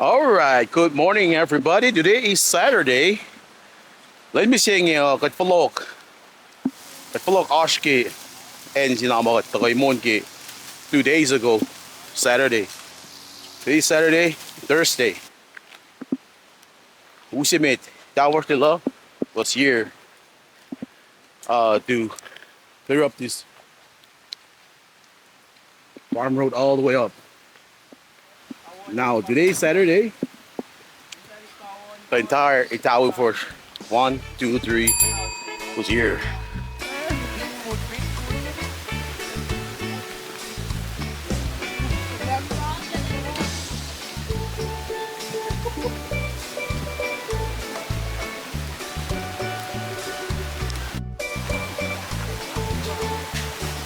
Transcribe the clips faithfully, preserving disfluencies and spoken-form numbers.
All right, good morning, everybody. Today is Saturday. Lwen mihsenge uh, kuht fohlohk. Kuht fohlohk oasr ke acn se na ma kuht tuhkuh in mon ke two days ago, Saturday. Today is Saturday, Thursday. Use met, Tawash Lila was here uh, to clear up this farm road all the way up. Now, today is Saturday. The entire Itawi Force, one, two, three, was here.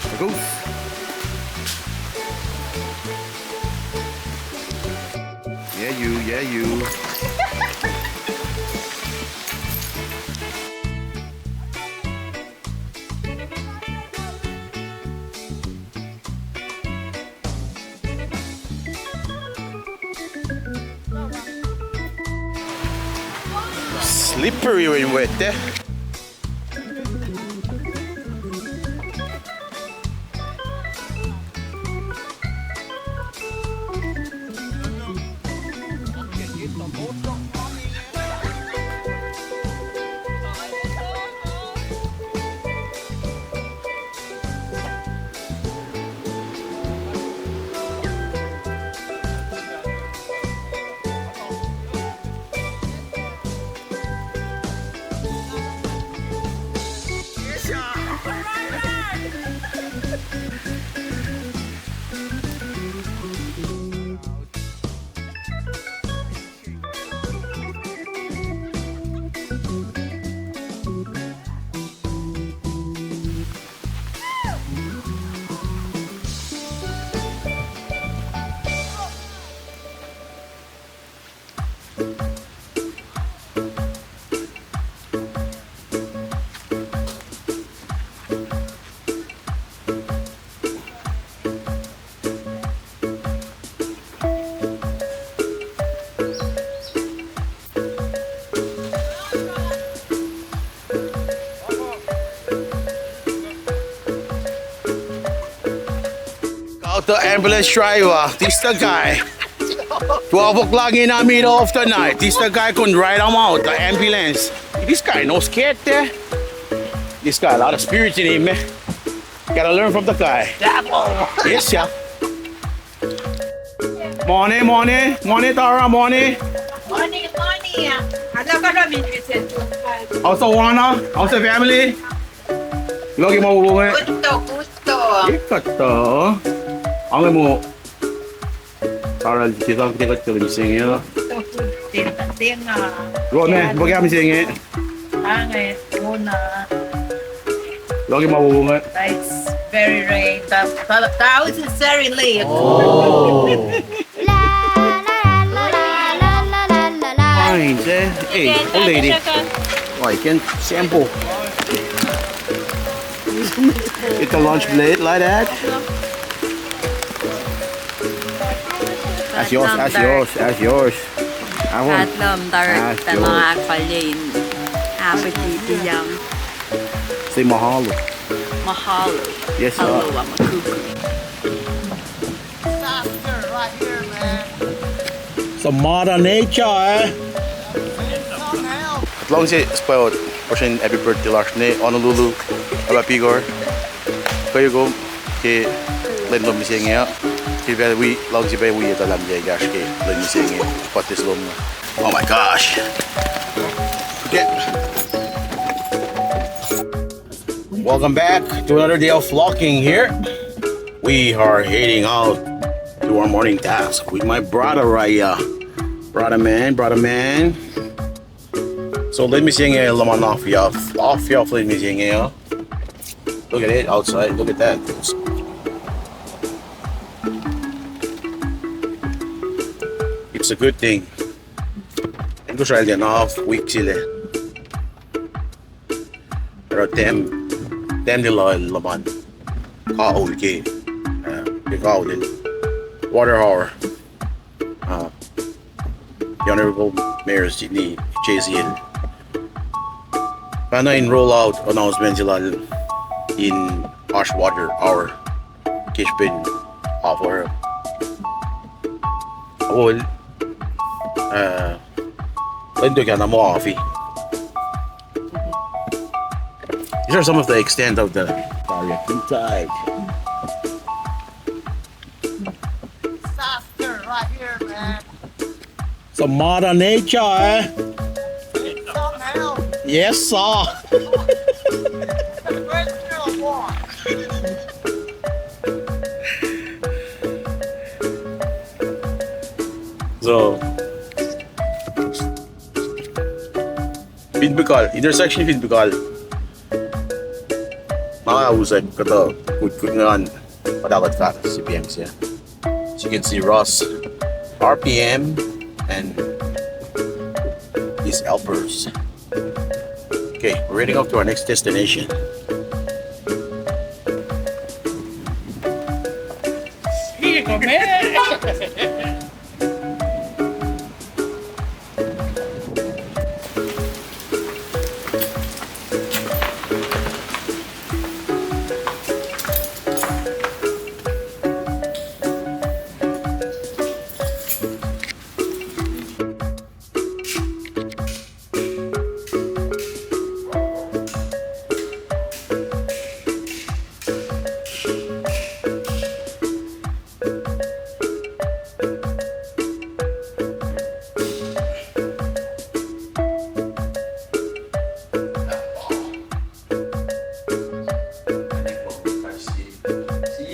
There goes. Yeah, you, yeah, you. Slippery when wet, eh? Call the ambulance driver. This the guy. Twelve o'clock in the middle of the night. This the guy can ride him out, the ambulance. This guy knows cat there. This guy, a lot of spirit in him, man. Gotta learn from the guy. Yes, yeah. Morning, morning, morning, Tara, morning. Morning, morning. How's the Wana? How's the family? Lagi ma wonge. Kuhtuh, kuhtuh. Ikuhtuh. Ange mo. Tara, kita, kita, kita, kita, kita, kita. Kuhtuh, kita, kita. Kuhtuh, kita, kita. Kuhtuh, kita, kita. Ange, muna. Lagi ma wonge. It's very rain. The, the, the house is very late. Oh. Fine, eh? Hey, old lady. Oh, you can sample. It's a lunch plate like that. That's yours, that's yours, that's yours. That one. That's yours. Tamuhlwel, tamuhlwel, appreciate. Say mahalo. Mahalo. Yes, sir. Hello, I'm a cuckoo. Disaster right here, man. Some mother nature, eh? Send some help. Kuht luhngse spot, puhsren happy birthday lasr inge, Honolulu, Abapigor. Kuh yuko, ke lwen lom mihsenge uh. Ke pacl wi, luhngse pac wi etuh lah meac ekahsr ke lwen mihsenge, spot this lom. Oh my gosh. Okay. Welcome back to another day of vlogging here. We are heading out to our morning task with my brother right here. Brother man, brother man. So lwen mihsenge uh, luhman off off off lwen mihsenge uh. Look at it outside. Look at that. It's a good thing. Ekuh sralden off week sile. Oruh Tam, Tam Lila el luhman kaul ke, uh, ke kaul el water hour. Uh, Honorable Mayor Sidney J C L. Pacna in roll out announcement se lal in oasr water hour ke srihpen offer. Ol, uh, lwen tok ah na muh afi. These are some of the extent of the project inside. Disaster right here, man. It's a mother nature, eh? Need some help. Yes, sir. The first girl won. So, Finnbikal, intersection Finnbikal. Ma usack kuhtuh kutkut ngan, kuhtuh kuht fahk C P M siya. As you can see, Ross, R P M, and his helpers. Okay, we're heading off to our next destination. Here, man.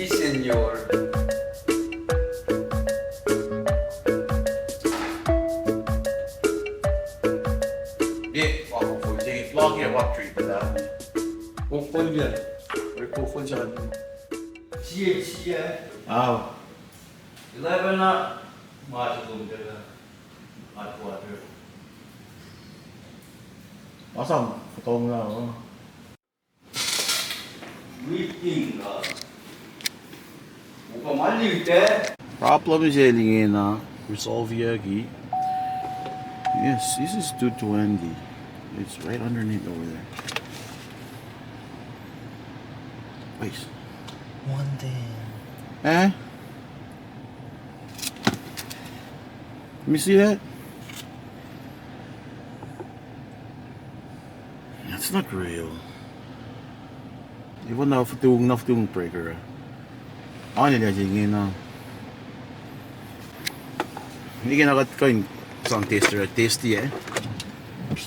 Sí, señor. Vlog here, what trip that? Kofol ya. Kofol sa. Siye, siye. Aw. Eleven na. Masuk dalam hot water. Masam, potong na, oh. Problem se liki na resolve-yucki. Yes, this is two twenty. It's right underneath over there. Wait. One day. Eh? Let me see that. That's not real. Even now, enough to breaker. Ani na jingina. Ini kena kat kain sang taster, tasty, eh?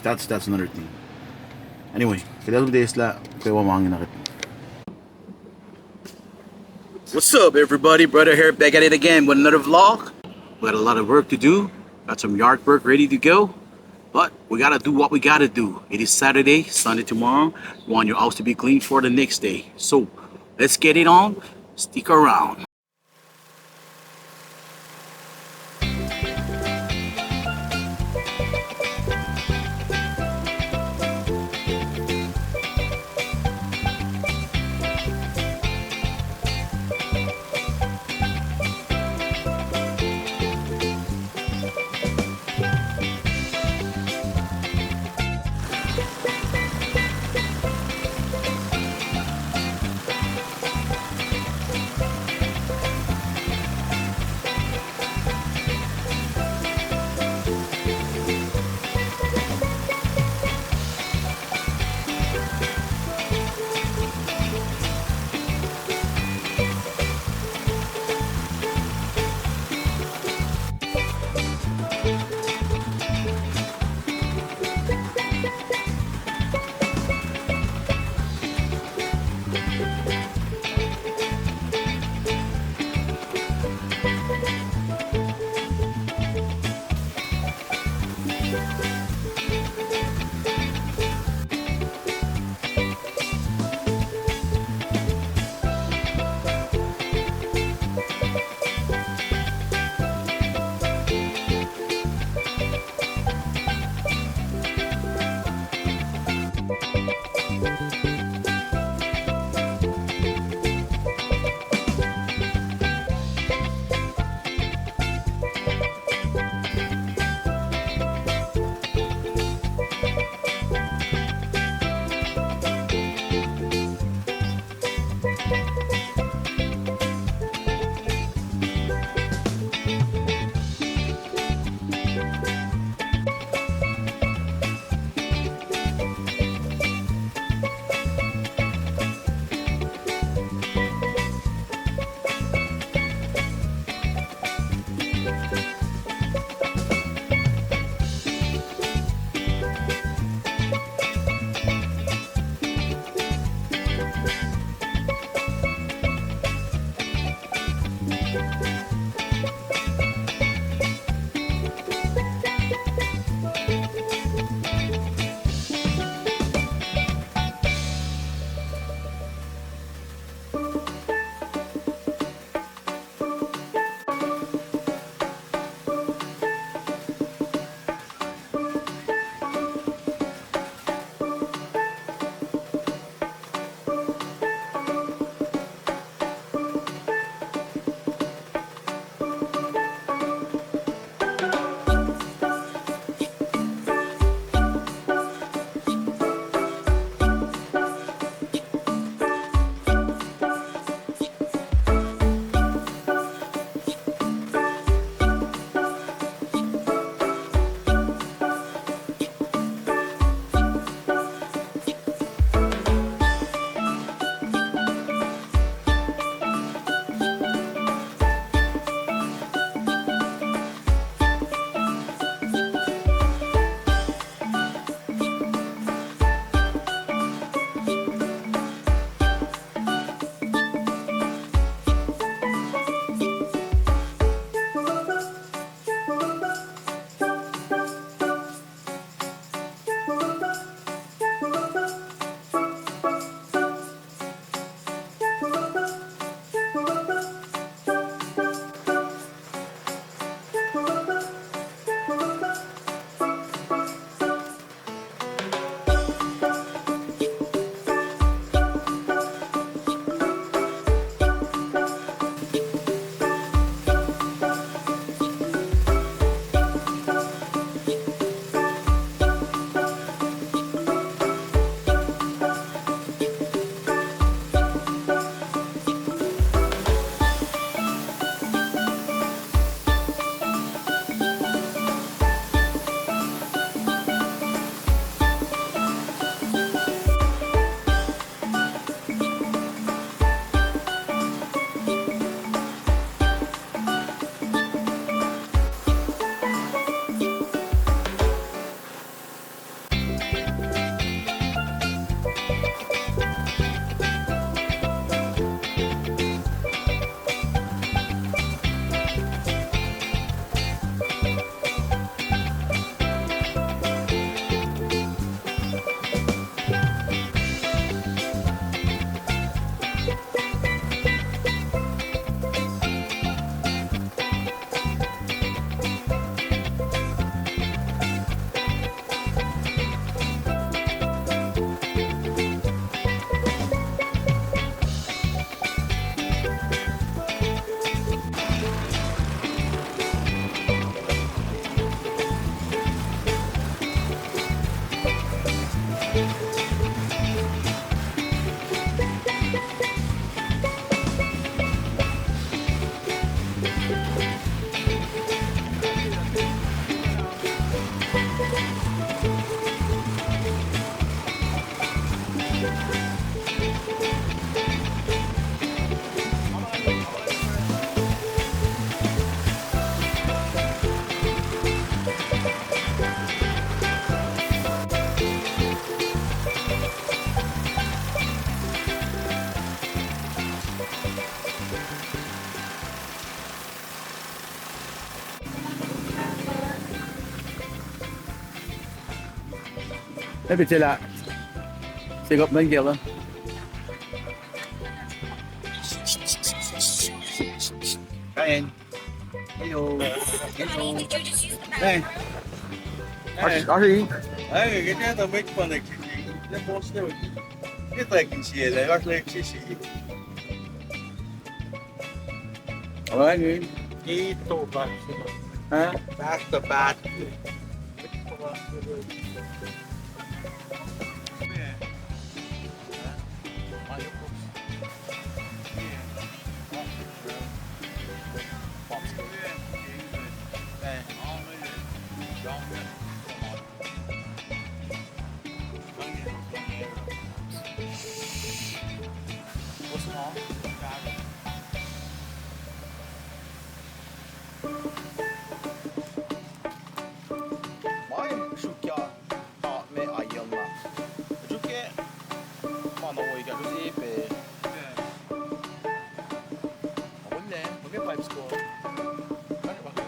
That's, that's another thing. Anyway, kita taste lah, kaya wa mangin na kat. What's up, everybody? Brother here, back at it again with another vlog. We got a lot of work to do. Got some yard work ready to go. But we gotta do what we gotta do. It is Saturday, Sunday tomorrow. You want your house to be clean for the next day. So, let's get it on. Stick around. Maybe tell her. Take up my girl. Ryan. Hello. Hello. Hey. Hey. Hey, get that, make fun of you. Get like in C L A, like C C. All right, man. Ito, back to back. Huh? Back to back. Ma in sruokyac, ah, me ayel na. Sruokyac, ma na wo ika sruokyac pe. Akolle, ma ke pipes ko. Kan pa ke.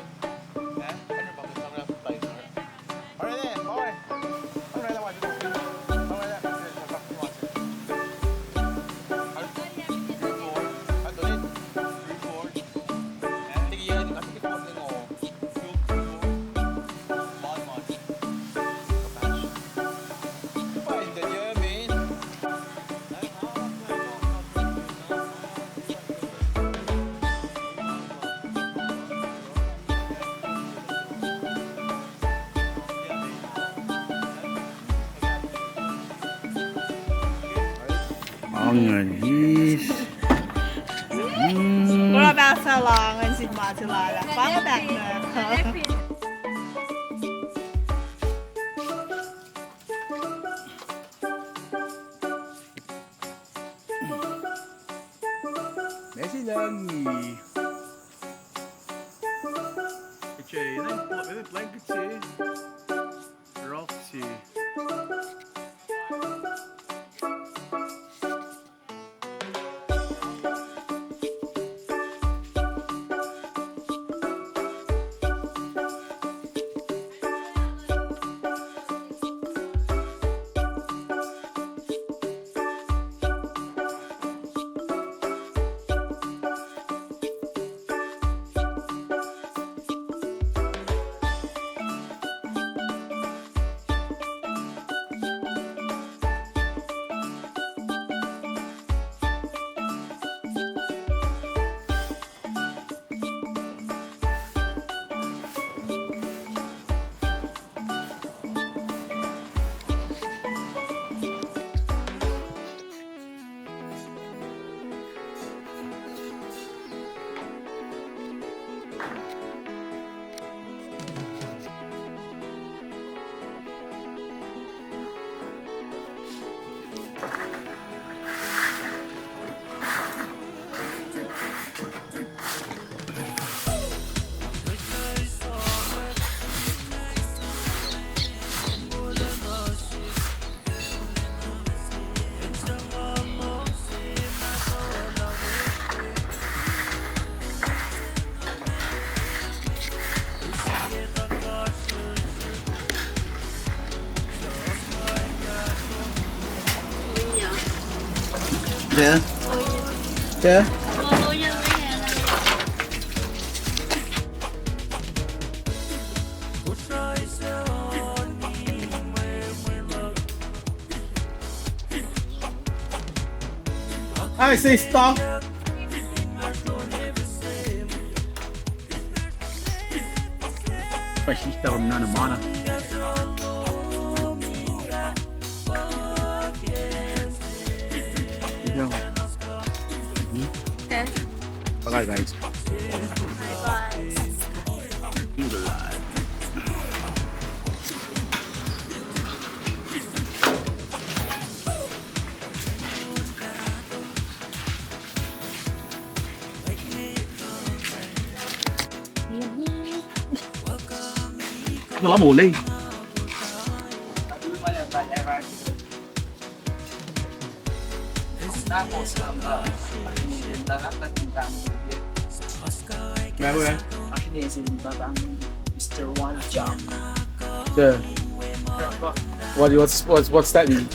Eh, kan pa ke, kan pa ke. Angelis. Mm. Oruh pahsala ngan sit ma se lala. Pahngpahng na. Mesi langi. Ece, ini, ini blanket se. Rock se. Yeah. Yeah. Ai, sister. Pas sister on none of mana. Bye, guys. Wala mole. Mister One Jump. Yeah. What, what's, what's, what's that mean?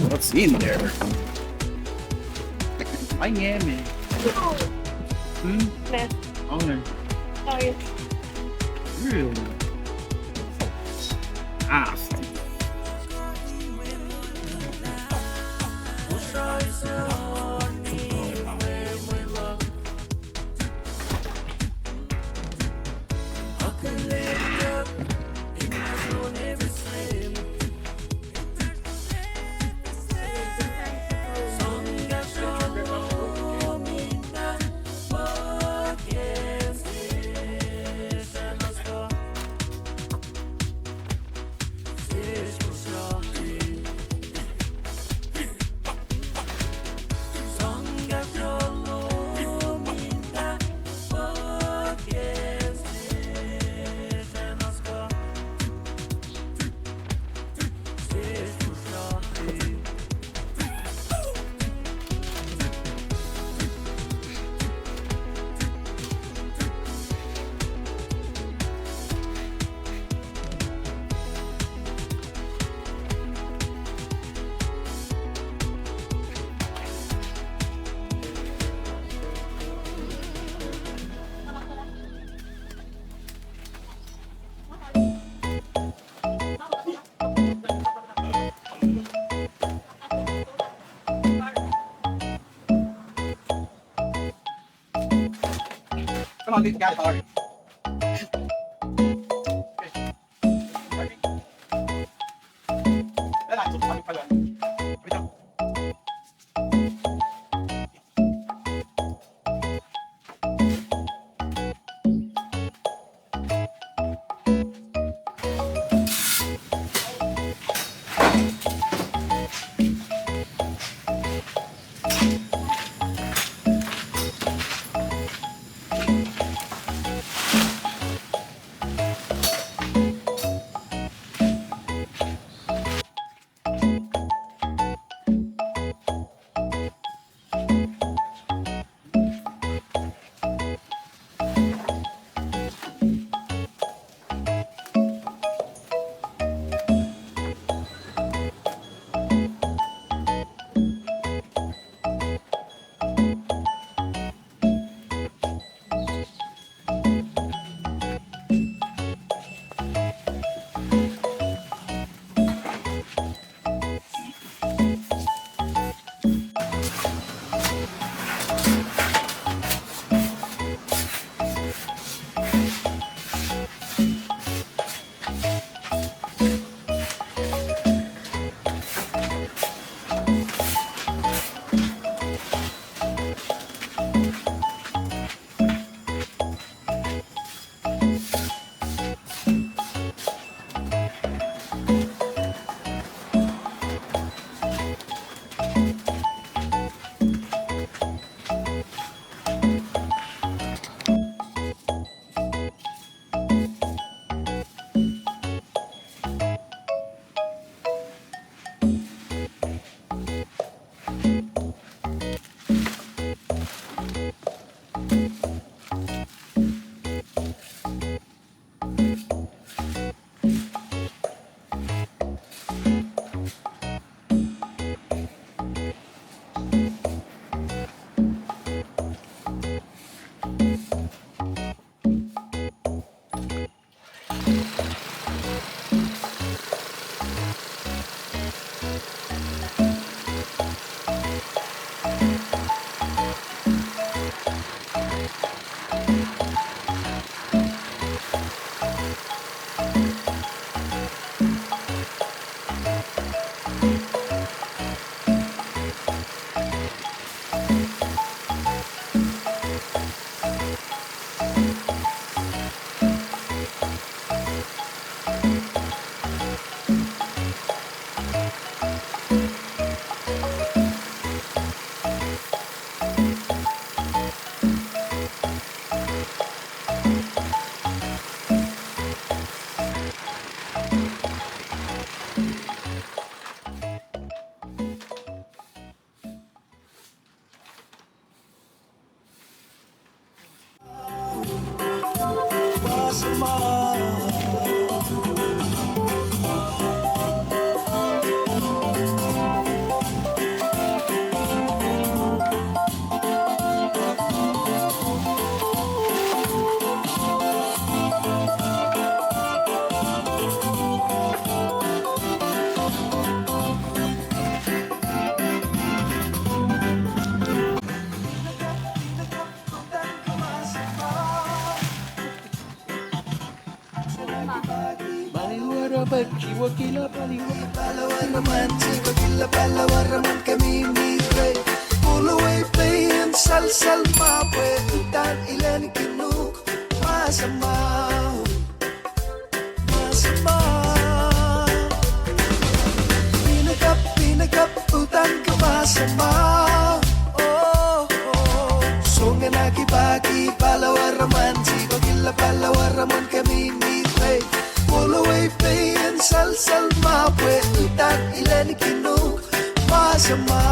What's in there? Ai ngeme. Hmm? Meh. Onge. Ai. Really? Asti. Come on, dude, you got it already. Siwakila pali pahluh oruh man, siwakila pahluh oruh man ke mimi re. Polo we pac in salsal ma pwe utan ilen kinuk. Ma suhmuh, ma suhmuh. Ine kuhp, ine kuhp utan ke ma suhmuh. Oh, oh. Songe na ki paki pahluh oruh man, siwakila pahluh oruh man ke mimi re. Polo we pac in salsal ma pwe utan ilen kinuk. Ma suhmuh.